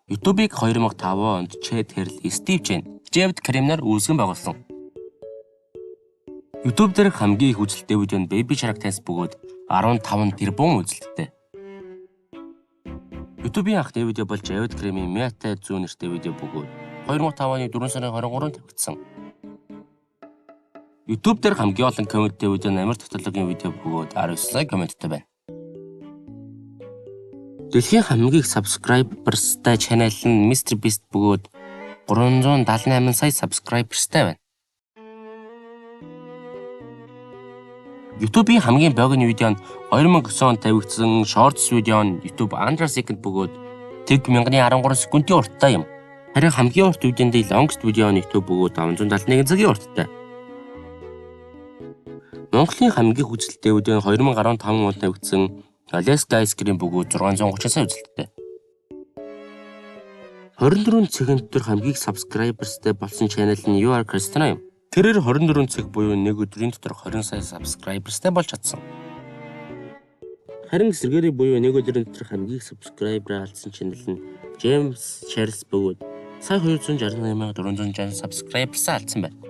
YouTube-ыг 2005 онд Chad Hurley, Steve Chen, Jawed Karim нар үүсгэн байгуулсан. YouTube дээр хамгийн их үзэлттэй видео нь Baby Shark Dance бөгөөд 15 тэрбум үзэлттэй. YouTube-ийн анхны видео бол Jawed Karim-ийн Миатай зүү нэртэй видео бөгөөд 2005 оны 4 сарын 23-нд тавигдсан. YouTube дээр хамгийн олон комменттэй видео нь Амар технологийн видео бөгөөд 19 сая комменттэй байна. Дэлхийн хамгийн их subscribers-тай channel нь Mr Beast бөгөөд 378 сая subscribers-тай байна. YouTube-ийн хамгийн богино видео нь 2009 онд тавигдсан Shorts видео нь YouTube Under Second бөгөөд тэг 1013 секундын урттай юм. Харин хамгийн урт видеонд Longest видео нь YouTube бөгөөд 571 цагийн урттай. Монголын хамгийн их үзэлттэй видео нь 2015 онд тавигдсан Alaska Ice Cream бөгөөд 630 сая үзэлттэй. 24 цагийн дотор хамгийн их subscribers-тай болсон channel нь You Are Christina юм. Тэрээр 24 цаг буюу нэг өдрийн дотор 20 сая subscribers-тай болж чадсан. Харин эсрэгээрээ буюу нэг өдрийн дотор хамгийн их subscriber алдсан channel нь James Charles бөгөөд сая 268,460 subscribers-аа алдсан байна.